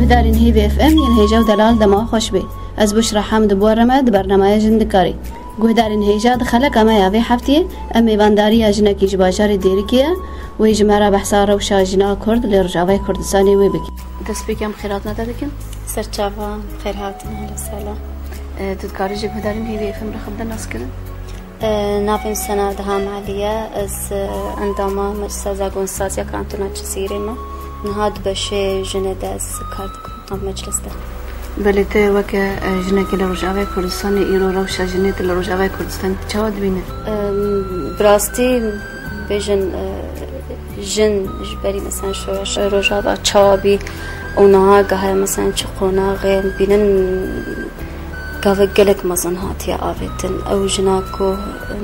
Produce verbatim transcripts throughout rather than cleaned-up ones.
Guhdarên Hêvî F M yên hêja û delal dema xweş bê. Ez Buşra Hemd bi we re me di bernameya Jin Dikarî. Guhdarên hêja, di xeleka me ya vê heftiyê em mêvandariya jinekî ji bajarê Dêrikê ye, wê ji me re behsa rewşa jina Kurd li Rojavayê Kurdistanê wê bike. Destpêkê em xêrhatina te dikin. Serçava, xêrhatin, ehlen selam. E, tu dikarî ji guhdarên Hêvî F M re xwe bide naskirin? E, navê min Sena Diham Elî ye. Ez, e, endama Meclisa Zagonsaziya Kantona Cizîrê me. Niha di beşê jinê de ez kar dikim nav meclis de. Belê, te weke, e, jinekê li Rojavayê Kurdistanê îro rewşa jinê tu li Rojavayê Kurdistanê tu çawa dibîne? Em, bi rastî bêjin, e, jin ji berî mesela şoreş Rojava çawa bî û niha gahaya mesela çi qonaxê em bînin, gavek gelek mezin hatiye avêtin. Ew jina ku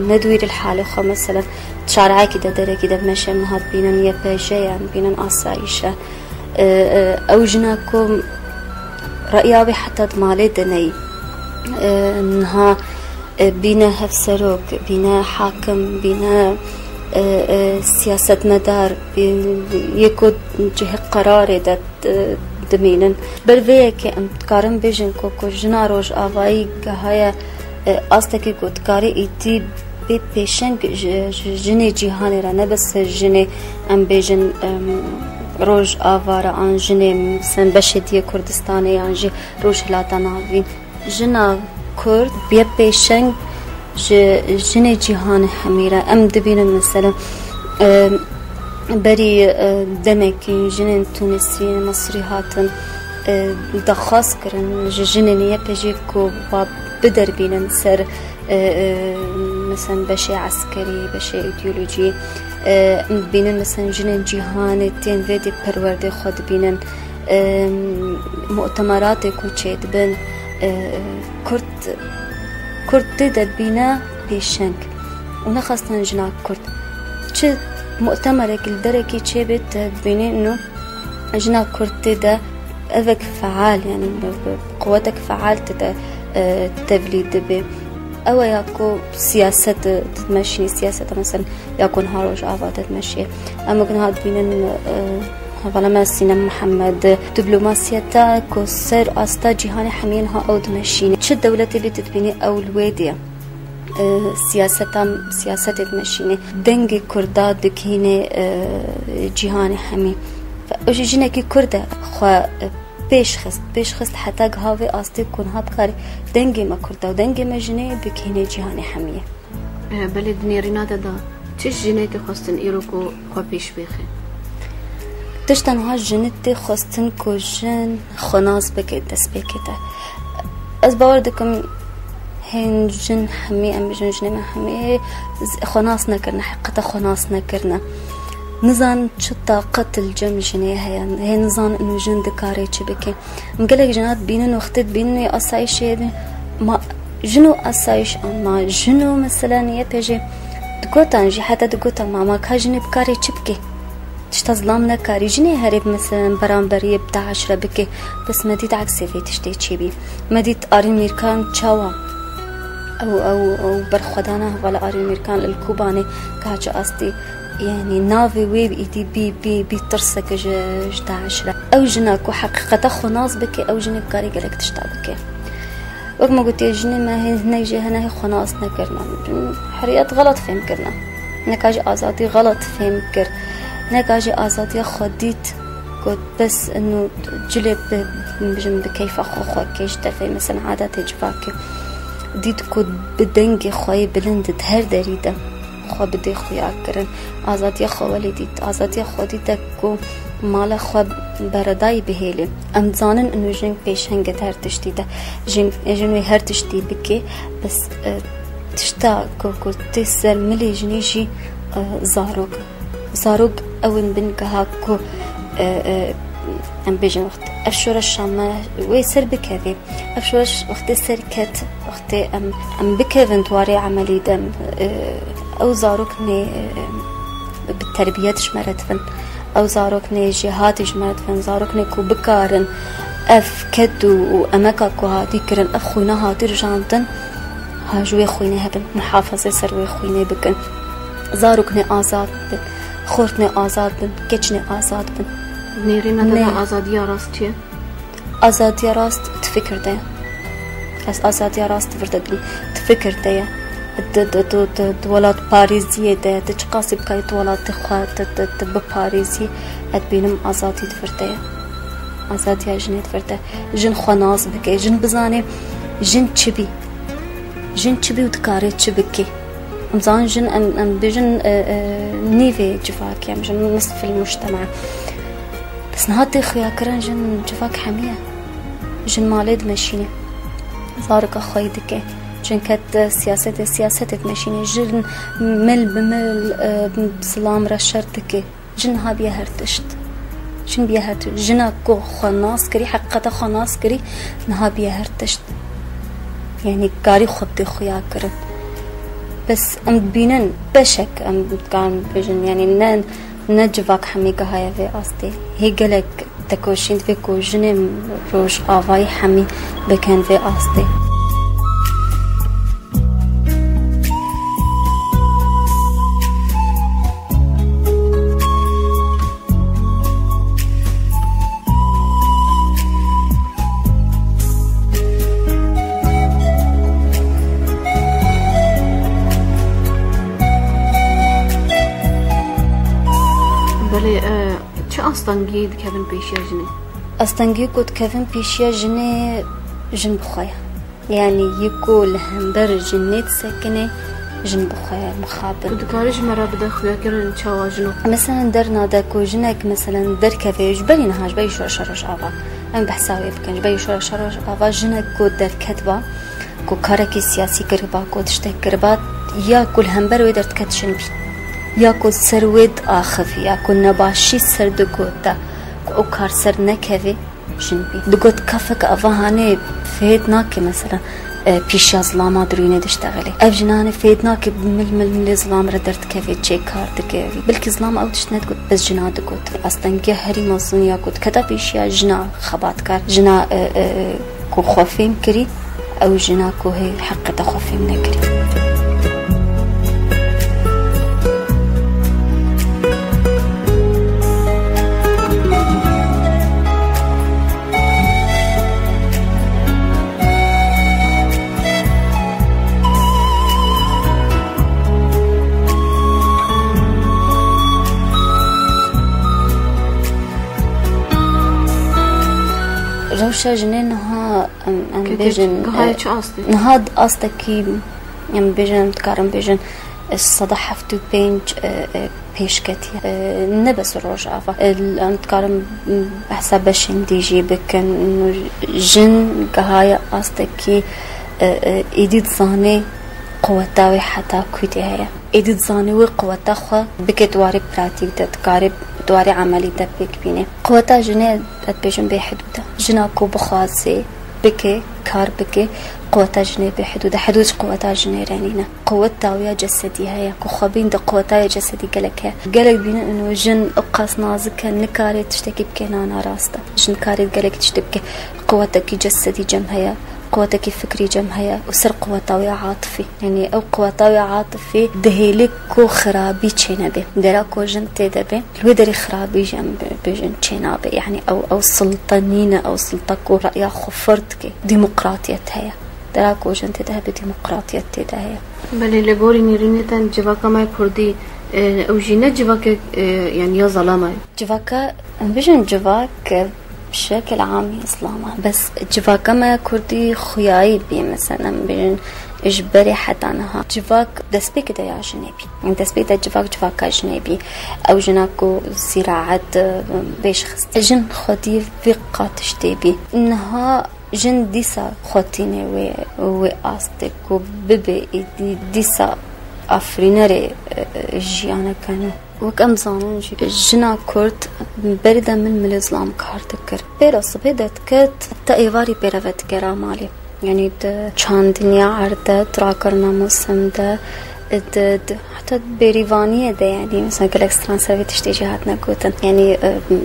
ne di wî li halê xwe, mesela, şareekî de, derekî de meşe, em niha dibînin Y P J ye, em dibînin asayîş e. E, e, ew jina ku reya wê heta di malê de neyî. E, niha, e, bîne hevserok, bîne hakim, bîne, e, e, siyasetmedar, bî-, yê ku cihê qerarê de di-, dimînin. Ber vê yekê em dikarin bêjin ku, ku jina rojavayî gihaye, e, astekî ku dikarê îtî bê pêşeng ji, ji jinê cîhanê re, ne bes jinê, em bêjin, em, rojava re an jinê, sen beşê diyê Kurdistanê yan jî Rojhilata Navîn. Jina Kurd bê pêşeng ji jinê cîhanê hemî re. Em dibînin mesela, e, berî, e, demekî jinên Tunisî, Misrî hatin, e, daxwaz kirin ji jinên Y P J ku wa biderbînin ser, e, e, mesela beşê eskerî, beşê îdeolojî. E, em dibînin mesela jinên cîhanê tên vê dê perwerdê xwe dibînin. E, mutemeratê ku çêdibin, e, Kurd, Kurd tê de dibîne pêşeng û nexwestin jina Kurd. Çi mutemerek li derekî çêbê, te dibînî ino jina Kurd tê de evek feal, yani bi, bi quwetek feal tê de, e, tevlî dibe. Ew e ya ku siyaset dimeşînî, siyaseta mesela ya ku niha Rojava de dimeşê. Em wek niha dibînin, e, hevala me Sînem Mihemed, diplomasiyeta ku ser asta cîhanê hemiyê niha ew dimeşînê. Çi dewletê bî tu dibînî ew li wê diye. E, siyaseta, siyasetê dimeşînê. Dengê Kurda digihînê, e, cîhanê hemî. Ew jî jinekî Kurd e xwe, e, pêş xist, pêş xist heta giha vê astê ku niha bikarê dengê me Kurda û dengê me jinê bigihînê cîhanê hemiyê. E, belê, di nêrîna te de çi jinê tê xwestin îro ku xwe pêş bêxe? Tişta niha jinê tê xwestin ku jin xwe nas bike destpêkê de. Ez bawer dikim hên jin hemî, em bijin jinê me hemî z-, xwe nas nekirine, heqîqeta xwe nas nekirine. Nizan çi taqet li cem jinê heye, hê nizan ino jin dikare çi bike. Em gelek jina dibînin, wextê dibînin wê asayîşê hebin. Ma jin û asayîş, ama jin û mesela Y P J digotan jî, heta digotan ma, ma ka jinê bikarê çi bike? Tişta zilam nekarî. Jinê herê bi mesela beramberiyê bi DAIŞ re bike. Bes me dît eksê vê tiştê çêbî. Me dît Arîn Mîrkan çawa? Ew, ew, ew berxwedana hevala Arîn Mîrkan li Kobanê ka çi astî, yanî navê wê îdî bî, bî, bî tirsek ji, ji DAIŞ re. Ew jina ku heqîqeta xwe nas bike, ew jinê bikarê gelek tişta bike. Wek me gotiye, jinê me hê, hinek jê hene hê xwe nas nekirine. Heriyet xelet fêm kirine. Neka jî azadî xelet fêm kir. Neka jî azadiya xwe dît, got, bes ino cilê bi, bijim bi keyfa xwe xwe kê ji tefê, mesela adetê civakê. Dît ku bi dengê xwe yê bilind di her derî de xwe bidê xuya kirin. Azadiya xwe welê dît. Azadiya xwe dît ku mala xwe beredayî bihêlê. Em dizanin ino jin pêşeng e di her tiştî de. Jin, jin wê her tiştî bike, bes, e, tişta ku, ku tê ser milê jinê jî, e, zarok. Zarok ew in bin giha ku, e, e, em bêjin wext ev şoreşa me wê ser bikevê. Ev şoreş wextê ser ket, wextê em, em bikevin di warê emelî de, em, e, ew zarok nê, e, bi terbiyet ji me re dibin. Ew zarok nê jêhatî ji me re dibin. Zarok nê ku bikarin ev ket û, û emeka ku hatî kirin, ev xwîna hatî rijandin, ha ji wê xwînê hebin, muhafazê ser wê xwînê bikin. Zarok nê azad bin, xort nê azad bin, keç nê azad bin. Nêrîna te Nê. da azadiya rast çi ye? Azadiya rast di fikir de ye. Ez azadiya rast di vir de dim. Di fikir de ye. Di, di, di, di, di welat parêziyê de, di çiqasî bikayî di welatê xwe, di, di, di biparêzî, ez dibînim azadî di vir de ye. Azadiya jinê di vir de. Jin xwe nas bike, jin bizane jin çi bî. Jin çi bî û dikare çi bike. Em zanin jin, em, em bêjin, e, e, nîvê civakê, em jin nisfil mujtema. Bes niha tê xuyakirin jin civak hemî ye. Jin malê dimeşîne. Zarika xweyî dike. Jin ket, e, siyasetê, siyasetê dimeşîne. Jin mil bi mil, e, zilam re şer dike. Jin niha bûye her tişt. Jin bûye her tişt. Jina ku xwe nas kirî, heqîqeta xwe nas kirî, niha bûye her tişt. Yanî karî xwe bidê xuya kirin. Bes em dibînin beşek em dikarin bibêjin, yanî ne, ne civak hemî gihaye vê astê. Hê gelek tekoşîn divê ku jinê rojavayî hemî bikin vê astê. Belê, e, çi astengiyê dikevin pêşiya jinê? Astengiyê ku dikevin pêşiya jinê, jin bi xwe ye. Yanî yê ku li hember jinê disekine, jin bi xwe ye mixabin. Tu dikarî ji me re bide xuyakirin çawa jin û... Meselen dernade ku jinek, meselen, derkeve, ji berî niha, ji berî şoreşa Rojava. Em behsa wê bikin, ji berî şoreşa Rojava jinek ku derketiba, ku karekî siyasî kiriba, ku tiştek kiriba, ya ku li hember wê derdiket jin bî, ya ku ser wê diaxivî, ya ku nebaşî ser digota, ku ew kar ser nekevê, jin bî. Digot kafek ava hanê fêd nake, mesela, e, pîşiya zilama dirûnê diştexilê. Ev jinanê fêd nake, mil mil milê zilam re derdikeve, çê kar dike. Belkî zilam ew tişt nedigot, bes jina digot. Astengiya herî mezin ya ku diketa pêşiya jina xebatkar, jina, e, e, ku xwe fêm kirî, ew jina ku hê heqeta xwe fêm nekirî. Rewşa jinê niha, em, em Kete bêjin, gihaye e, çi astê? Niha di astekî, em bêjin, em dikarin bêjin, e, seda heft û pênc, e, e, pêşketiye. E, ne bes Rojava. E, em dikarin, m, behsa beşên dî jî bikin. Jin gihaye astekî, e, e, êdî dizanê quweta wê heta kû tê heye. Êdî dizanî wê quweta xwe bike di warê pratîk de, dikarê di warê emelî de pêk bîne. Quweta jinê, ez dibêjim, bêhidûd e. Jina ku bixwaze bike, kar bike, quweta jinê bêhidûd e. Hidûd ji quweta jinê re nîne. Quweta wê ya cesedî heye. Ku xwe bîn de quweta wê ya cesedî gelek heye. Gelek bînin ino jin ew qas nazik e, nikare tiştekî bike, na, na rast e. Jin karê gelek tiştê bike. Quwetekî cesedî cem heye. Quwetekî fikrî cem heye û ser quweta wê ya atifî. Yanî ew quweta wê ya atifî dihêlê ku xirabî çênebe. Dera ku jin tê de be, li wê derê xirabî jî em bi-, bêjin çênabe. Yanî ew, ew silta nîne, ew silta ku reya xwe fird dike. Demokratiyet heye. Dera ku jin tê de hebe, demokratiyet tê de heye. Belê, li gorî nêrînê te civaka me kurdî, e, ew jî ne civakek, e, yanî ya zelama ye. Civaka, em bêjin civak, e, bi şekil amî zilama. Bes civaka me ya kurdî xuyayî bî, mesela, em bêjin ji berê heta niha. Civak destpêkê de ya jinê bî. Destpêkê de civak, civaka jinê bî. Ew jina ku zîraet, e, pêş xist. Jin xwedî vê qat tiştê bî. Niha jin dîsa xwe tîne wê, wê astê ku bibe êdî dîsa afirînerê, e, e, jiyaneke nû. Wek em zanin jî, jina Kurd berî de mil milê zilam kar dikir. Pêra sibê derdiket, te êvarî pê re vedigera malê. Yanî di çandiniya erd de, di rakirina mûsim de, di, di, heta di bêrîvaniyê de, yanî mesela gelek stran ser vê tiştê jî hatine gotin. Yanî, e, m-,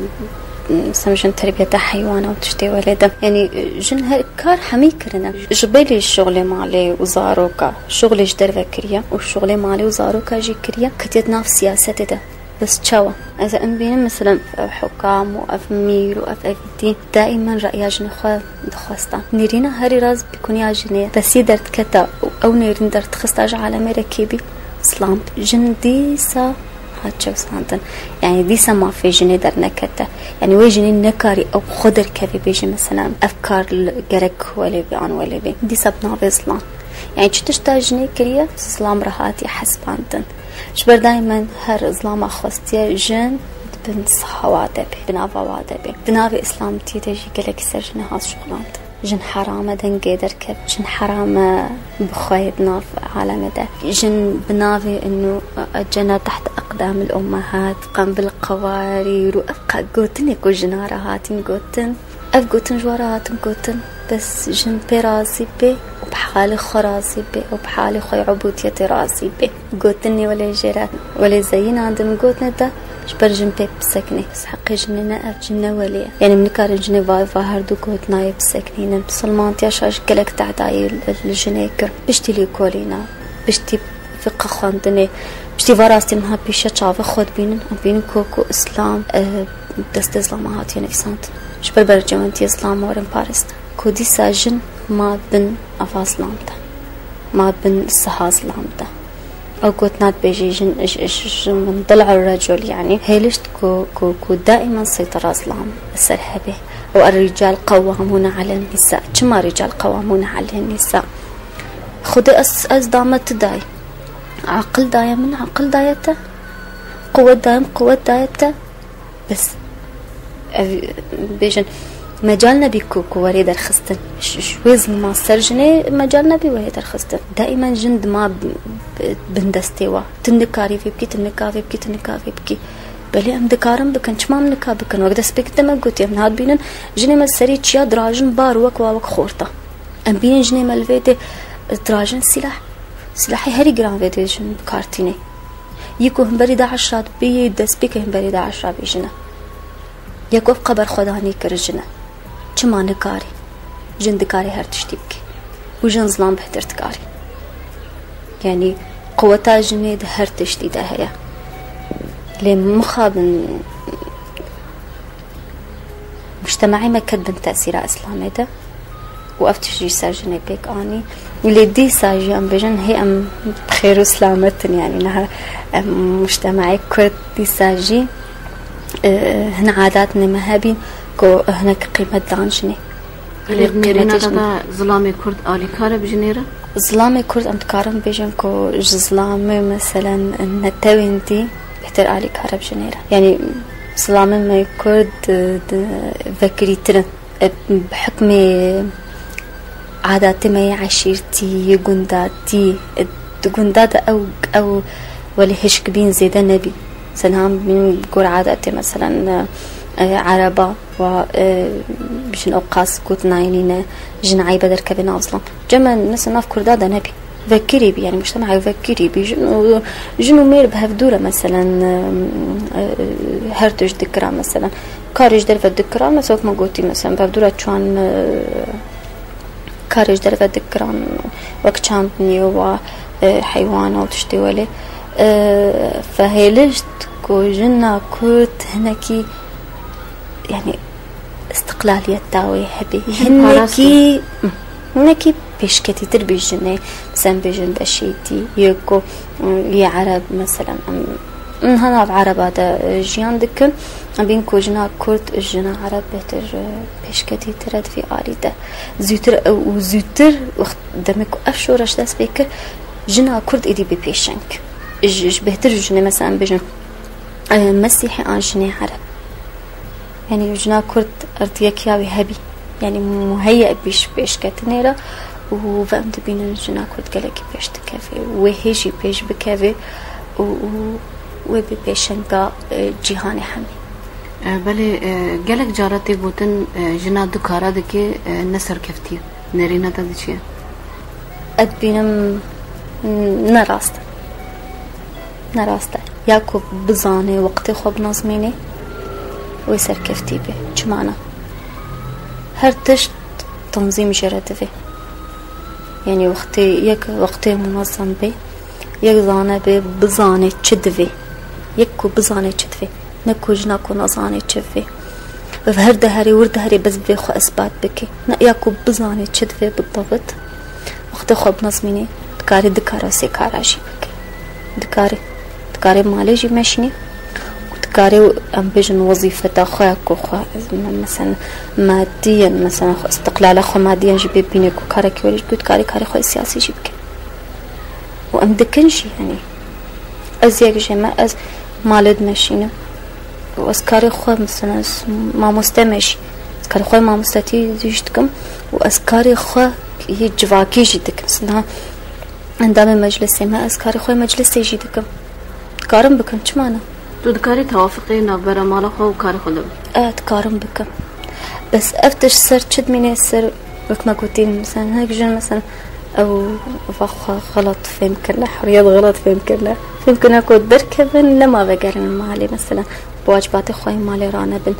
m-, mesela jin terbiyeta heywana û tiştê welê de. Yanî, e, jin her kar hemî kirine. Ji belê şixulê malê û zaroka, şixulê ji derve kiriye û şixulê malê û zaroka jî kiriye, ketiye di nav siyasetê de. Bes çawa? Ez em bînim, mesela, ev hukam û ev mîr û ev, ev dîn daîmen re'ya jinê xwe dixwestan. Nêrîna herî rast bi kuniya jinê ye. Bes yê derdiketa û ew nêrîn derdixista ji alemê re kê bî? Zilam. Jin dîsa hat çewsandin. Yani dîsa mafê jinê dernekete. Yani wê jinê nekarî ew xwe derkevê bêjî, mesela, ev kar li, gerek welê bê an welê bê. Dîsa bi navê zilam. Yani çi tişta jinê kiriye, zilam re hatiye hesibandin. Ji ber daîmen her zilama xwestiye jin di bin siha wa de be, bi nava wa de be. Di navê îslamtiyê de jî gelekî ser jinê hat şixulandin. Jin heram e dengê derkeve, jin heram e bi xwe yê di nav alemê de. Jin bi navê inu cena teht eqdamil ummehat, qem bil qewarîr û ev qe gotinê ku jina re hatin gotin. Ev gotin ji we re hatin gotin, bes jin pê razî bê û bi halê xwe razî bê û bi halê xwe yê ubûdiyetê razî bê. Gotinê welê jê re, welê zeyînandin gotinê de ji ber jin pê bisekinê. Bes heqê jinê ne ev, jin ne welê ye. Yani em nikarin jinê va, va her du gotinayê bisekinînin. Misilmantiya şaş gelek tehdayê li, li jinê kir. Piştî lêkolîna, piştî fiqe xwendinê, piştî va rastî niha pêşiya çavê xwe dibînin, em dibînin ku, ku Îslam, eh, destê zilama hatiye nivîsandin. Ji ber berjewendiyê zilam werin parastin. Ku dîsa jin ma bin ava zilam de. Ma bin siha zilam de. Ew gotina dibêjî jin, j-, j-, jin min dil'u recul, yani hêlişt ku, ku, ku daîman seytera zilam li ser hebe. Û er-rical qewwamûne alen nîsa. Çima rical qewwamûne alen nîsa? Xwedê ez, ez dame tu dayî. Aqil daye min, aqil daye te. Quwet daye min, quwet daye te. Bes ev bêjin, mecal nebî ku, ku werê derxistin. Ji, ji wê zilma ser jinê mecal nebî werê derxistin. Daîmen jin dima b-, b-, bin destê wa. Tu nikarî vê bikî, tu nika vê bikî, tu nika vê bikî. Belê em dikarin bikin, çima em nika bikin? Wek destpêkê de me gotiye, em niha dibînin jinê me serê çiya dirajin bar wek wa wek xorta. Em bînin jinê me li vê dê dirajin sîlah. Sîlahê herî giran vê dê jin bi kar tînê. Yê ku hemberî DAIŞ re dibê, yê destpêkê hemberî DAIŞ re bê jin e. Yê ku ev qe berxwedanî kir jin e. Çima nikarî? Jin dikarî her tiştî bike. Û jin zilam bêhtir dikarî. Yanî quweta jinê di her tiştî de heye. Lê mixabin mujtemaê me ket bin tesîra Îslamê de û ev tişt jî ser jinê pêk anî. Lê dîsa jî em bêjin hê em bi xêr û selamet in, yanî niha em mujtemaê Kurd dîsa jî, e, hin adatnê me hebîn ku hinek qîmet dan jinê. Lê Qîmet nêrîna jin- de zilamê Kurd alîkar e bi jinê re? Zilamê Kurd em dikarin bêjin ku ji zilamê meselen netewên dî bêhtir alîkar e bi jinê re. Yanî zilamê me Kurd, e, di vekirîtir in. E, bi hikmê adatê me yê eşîrtî, yê gundatî, e, di gunda de ew, ew welê hişkbîn zêde nebî. Sen ham bîn gor adatê, meselen, e, e, Ereba wa, e, jin ew qas gotinayê nîne, jin eybe derkeve nav zilam. Cem me, mesela, nav Kurda de nebî. Vekirî bî, yani mujtema ew vekirî bî. Jin û, jin û mêr bi hev dû re, meselen, e, e, her tişt dikira, meselen. Karê ji derve dikira, mesela, wek me gotî, mesela, bi hev dû re çan, e, karê ji derve dikiran, wek çandinê wa, e, heywan û tiştê welê. E, fehêlişt ku jina Kurd hinekî, yani, istiqlaliyeta wê hebe. Jin parastin. Hinekî, hinekî pêşketîtir bî jinê, sen bêjin beşêtî, yê ku, yê Ereb, mesela, em, niha nav Ereba de, e, jiyan dikin. Em bîn ku jina Kurd, jina Ereb bêhtir, e, pêşketîtir e di vî alî de. Zûtir ew û zûtir wext demê ku ev şoreş dest pê kir, jina Kurd êdî bê pêşeng. Ji, ji bêhtir ji jinê, mesela, em bêjin, e, Mesîhî an jinê Ereb. Yanî jina Kurd erdî yekiya wî hebî. Yanî muheyye bî ji pêşketinê re û ve em dibînin jina Kurd gelekî pêş dikeve. Wê hê jî pêş bikeve û, û wê bê pêşenga, e, cîhanê hemî. E, belê, e, gelek cara tê gotin, e, jina du kara dike, e, ne serkeftî ye. Nêrîna te di çi ye? Ez dibînim, n-, ne rast e. Ne rast e. Ya ku bizanê wextê xwe binezmînê, wê serkeftî bê. Çima ne? Her tişt tenzîm jê re divê. Yanî wextê, yek wextê munezem bê, yek zane bê, bizanê çi divê. Yek ku bizanê çi divê, ne ku jina ku nazanê çi divê. Ev her deherê, wir deherê bes bi vê xwe ispat bike. Ne ya ku bizanê çi divê bi dawet. Wextê xwe binizmînê, dikarê du kara sê kara jî bike. Dikarê, dikarê malê jî meşînê û dikarê, em bêjin, wezîfeta xwe ya ku xwe, mesela, madiyen, mesela, xwe, istiqlala xwe madiyen jî bê bîne ku karekî werê jî bike, dikarê karê xwe siyasî jî bike. Û em dikin jî, yanî, ez yek jê me, ez malê dimeşînim. Û ez karê xwe, mesela, ez mamoste me jî. Ez karê xwe mamostetî jî dikim û ez karê xwe yê civakî jî dikim. Mesela, endamê meclisê me, ez karê xwe meclisê jî dikim. Dikarim bikim, çima ne? Tu dikarî tewafiqê navbera mala xwe û karê xwe de bikî? E, dikarim bikim. Bes ev tişt ser çi dimîne, ser, wek me gotî, mesela, hinek jin, mesela, ew va xwe xelat fêm kirine, huriyet xelat fêm kirine. Fêm kirine ku derkevin, nema vegerin malê, mesela, bi wacibatê xwe yê malê ranebin.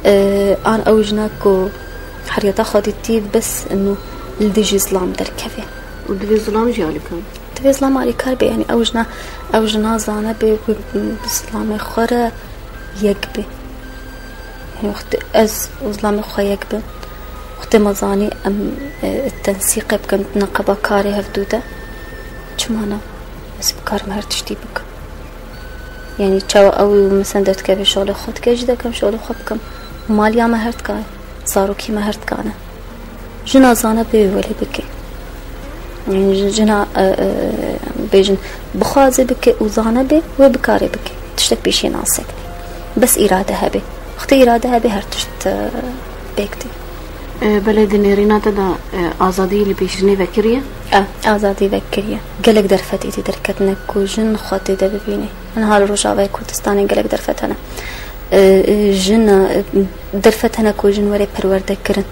E, an ew jina ku huriyeta xwe dîtî, bes ino li dijî zilam derkeve. Û divê zilam jî alîkar be. Divê zilam alîkar be, yanî ew jina, ew jina zane be, bi, bi zilamê xwe re yek be. Yanî wextê ez û zilamê xwe yek bin, wextê me zanî em, e, tensîqê bikin di neqeba karê hevdû de, çima ne? Ez bikarim her tiştî bikim. Yanî çawa ew, mesela, derdikeve şolê xwe dike, jî dekem şolê xwe bikim. Maliya me her dikare, zarokî me her dikane. Jina zane bê welê bike. Yanî ji-, jina, e, e, bêjin, bixwaze bike û zane bê, wê bikare bike. Tiştek pêşî nasek. Bes îrade hebe. Wextê îrade hebe, her tişt, e, pêk tê. E, belê di nêrîna te de, e, azadî li pêşînê vekiriye? E, azadî vekiriye. Gelek derfet êdî derketine ku jin xwe tê de bibîne. Niha li Rojavayê Kurdistanê gelek derfet hene. E, e, jin, e, derfet hene ku jin were perwerde kirin,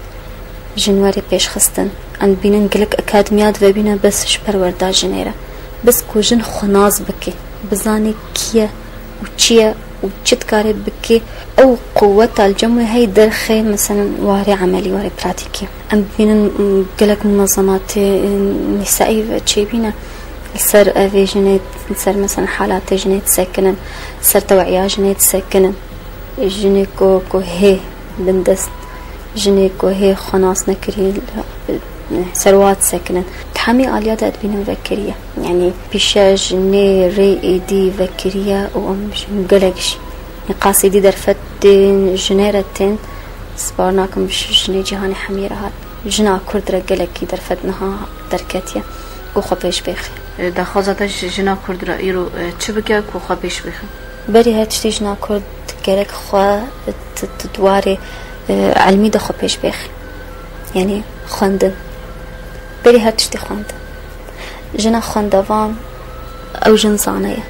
jin were pêşxistin. Em dibînin gelek akademiya divebîne bes ji perwerda jinê re. Bes ku jin xwe nas bike, bizane kî ye û çi ye û çi dikare bike, ew quweta li cem wê heye derxê, meselen, warê emelî, warê pratîkî. Em dibînin, m, gelek munezematê, e, nîsaî ve çêbîne. Li ser evê jinê, li ser, mesela, halatê jinê disekinin, li ser tewiya jinê disekinin. Jinê ku, ku hê bindest, jinê ku hê xwe nas nekirî, ser wa disekinin. Di hemî aliya de dibînin vekiriye. Yanî pîşe jinê rê êdî vekiriye û em jin gelek jî. Nîqasê dî derfetên jinê re tên, sibar nakim ji jinê cîhanê hemî re hat. Jina Kurd re gelekî derfet niha derketiye ku xwe pêş bêxî. E, daxwaza te ji jina Kurd re îro, e, çi bike ku xwe pêş bêxî? Berî her tiştî jina Kurd gerek xwe di, di, di warê, e, ilmî de xwe pêş bêxî. Yanî xwendin. Berî her tiştî xwendin. Jina xwendevan ew jin zane ye.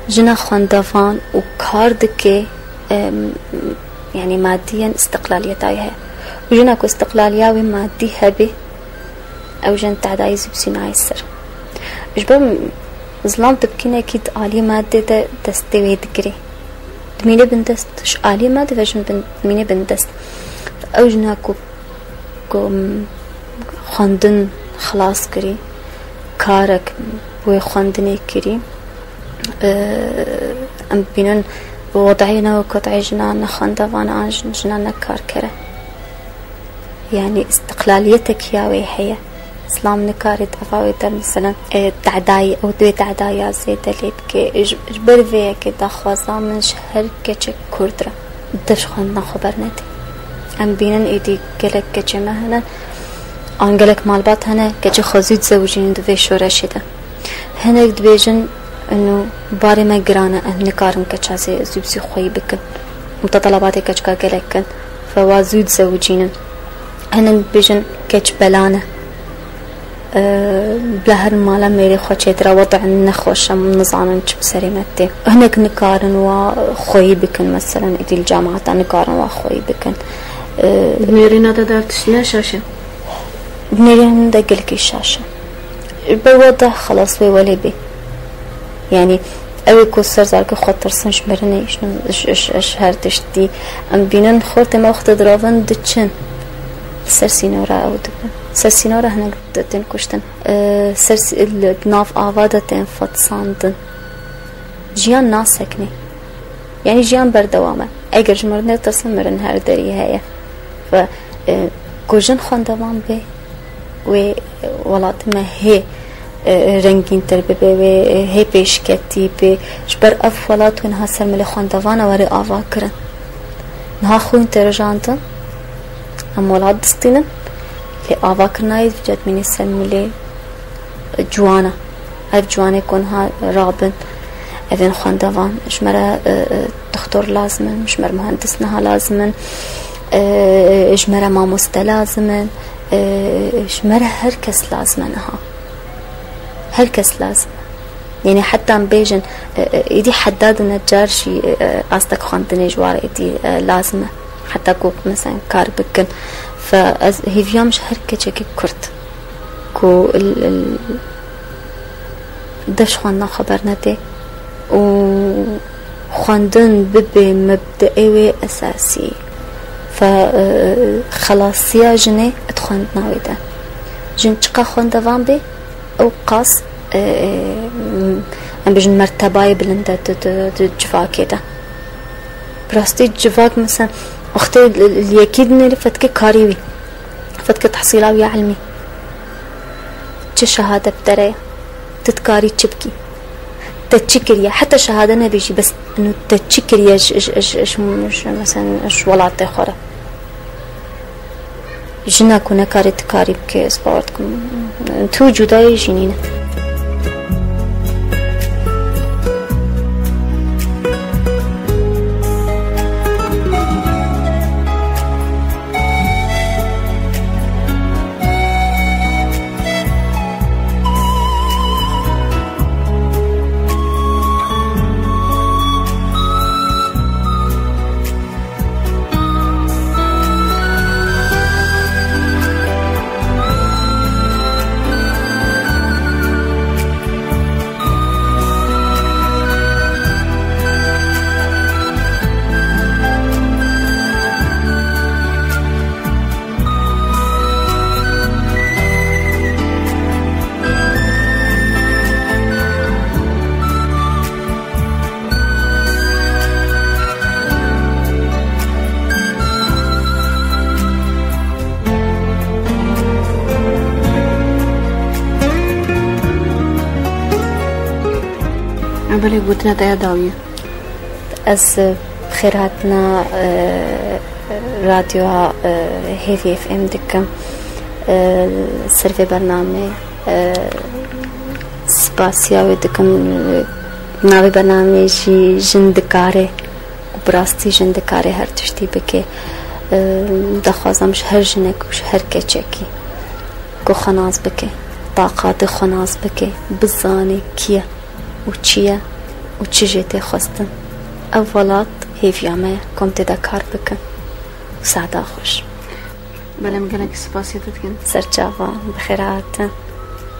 Jina xwendevan û kar dike, e, yanî madiyen istiqlaliyeta wî heye. Û jina ku istiqlaliya wî madî hebe, ew jin tehedayî zû bi zû nayê ser. Ji ber zilam tu bi kînekî di aliyê madê de destê wê digirê. Dimîne bindest, ji aliyê madê ve jin bin-, dimîne bindest. Ew jina ku, ku, em, xwendin xilas kirî, karek wê xwendinê kirî, e, em dibînin bi wed'ê ne wek wed'ê jina ne xwendevan e an jin-, jina ne karker e. Yanî îstiqlaliyetek ya wê heye. Îslam nikare di eva wê de, mesela, e, tedayî, ew dê tedaya zêde lê bike. Ji, ji ber vê yekê daxwaza min ji her keçek Kurd re, dev ji xwendina xwe bernedê. Em bînin êdî gelek keçê me hene, an gelek malbat hene, keçê xwe zû dizewicînin di vê şoreşê de. Hinek dibêjin, ino, barê me giran e, em nikarin keça zê-, zû bi zû xweyî bikin. Mutetelebatê keçika gelek in, fe wa zû dizewicînin. Hinek dibêjin keç bela ne. E, bila her mala mêrê xwe çêdira, wed'e nexweş e, em nizanin çi bi serê me tê. Hinek nikarin wa xweyî bikin, meselen, êdî li cemaeta nikarin wa xweyî bikin. E, Di nêrîna te de ev tişt ne şaş e? Di nêrîna min de gelekî şaş e. Ji ber we de xelas wê welê bê. Yanî, ew ê ku ser zarokê xwe tirsin ji mirinê, ji, ji, ji, ji her tiştî. Em bînin xortê me wextê diravin diçin. Li ser sînora ew dibin. Ser sînora hinek di-, tên kuştin. Ee, ser sî-, li nav ava de tên fetisandin. Jiyan nasekine. Yanî jiyan berdewam e. Eger ji mirinê tirsin, mirin her derî heye. Ve, e, ku jin xwendevan bê, wê welatê me hê, e, rengîntir bibe, wê, e, hê pêşketî bê. Ji ber ev welat wê niha ser milê xwendevana were ava kirin. Niha xwîn tê rijandin, em welat distînin, lê avakirina yê dibe dibînî ser milê ciwana. Ev ciwanê ku niha rabin, ev ên xwendevan, ji me re, e, e, doktor lazim in, ji me re muhendis niha lazim in, e, ji me re mamoste lazim in, e, ji me re her kes lazim e niha. Her kes lazim e. Yanî heta em bêjin, e, e, êdî Heddad û Necar jî, e, e, astek xwendinê ji wan re êdî, e, lazim e. Heta ku, mesela, kar bikin. Fe ez hêviya min ji her keçekî Kurd ku il, il, dev ji xwendina xwe bernedê û xwendin bibe mebdeê wê esasî. Fe, e, xelasiya jinê di xwendina wê de. Jin çiqa xwendevan bê, ew qas, e, e, em bêjin mertebayê bilind e di, di, di civakê de. Bi rastî civak, mesela, wextê li, li yekî dinêrî, fetkê karî wî, fetkê tehsîla wî ya ilmî. Çi şehade bi te re ye? Tu dikarî çi bikî? Te çi kiriye? Heta şehade nebêjî, bes inu te çi kiriye ji, ji, ji, ji, ji, mesela, ji welatê xwe re? Jina ku nekarê dikarî bike, ez bawer dikim, tu cudayê jî nîne. Belê, gotina te ya dawî ye. Ez, e, bi xêr hatina, e, radyoya, e, Hêvî F M dikim. E, ser vê bernameyê, e, spasiya wê dikim. E, navê bernameyê jî Jin Dikare û bi rastî jin dikare her tiştî bike. E, daxwazam ji her jinek û ji her keçekî ku xwe nas bike, taqatê xwe nas bike, bizane kî ye û çi ye û çi jê tê xwestin. Ev welat hêviya me ye, ku em tê de kar bikin. Seda xweş. Belê, em gelek spasiya te dikin. Serçava, bi xêr hatin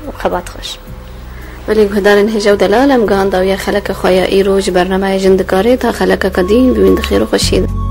û xebat xweş. Belê, guhdarên hêja û delal, em gihan dawiya xeleka xwe ya îro ji bernameya Jin Dikare. Ta xelekeka dîn, bimînin di xêr û xweşiyê de.